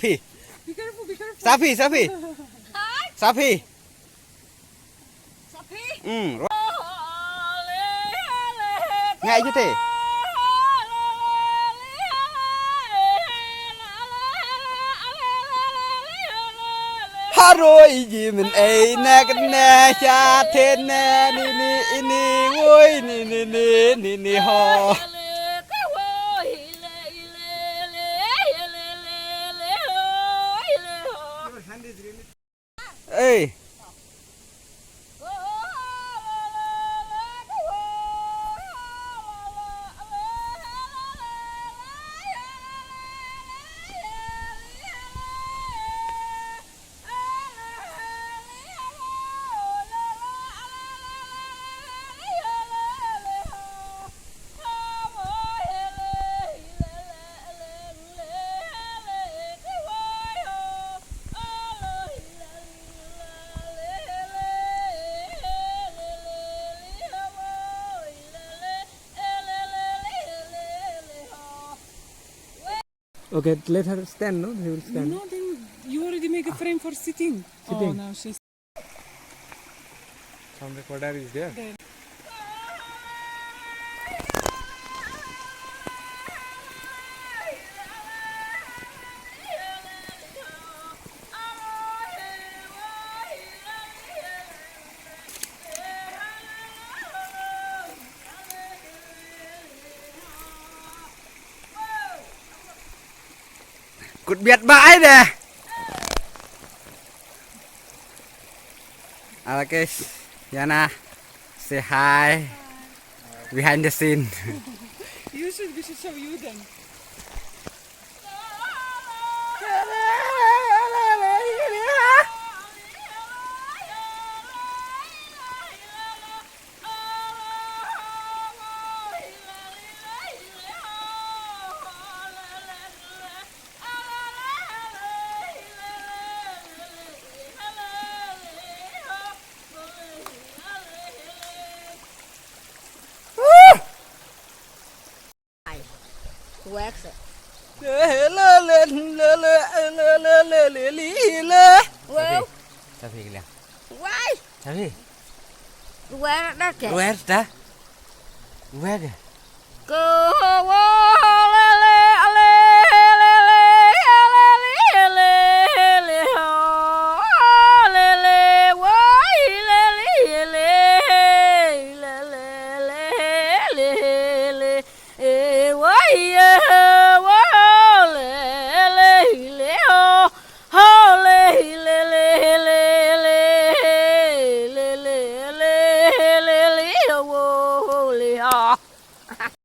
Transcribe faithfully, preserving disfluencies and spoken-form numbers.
Phi. Be careful, be careful. Sa phi, sa phi. Sa phi. Sa phi. Hmm. Ngai jete. Haroi ji min ei na kne cha te ne ni ni ni woi ni ni ni ni ni ho. Ei. Okay, let her stand, no? He will stand. No, then you already make a frame for sitting. Sitting. Oh, no, she's Sound recorder is there. There. Kut biat ba ai deh. Alakis, Yana, say hi. Behind the scene. You should, we should show you then. Wow. Sabi kaliang. Wai. Sabi. Luar dah ke? Luar dah. Luar dah. Ko wo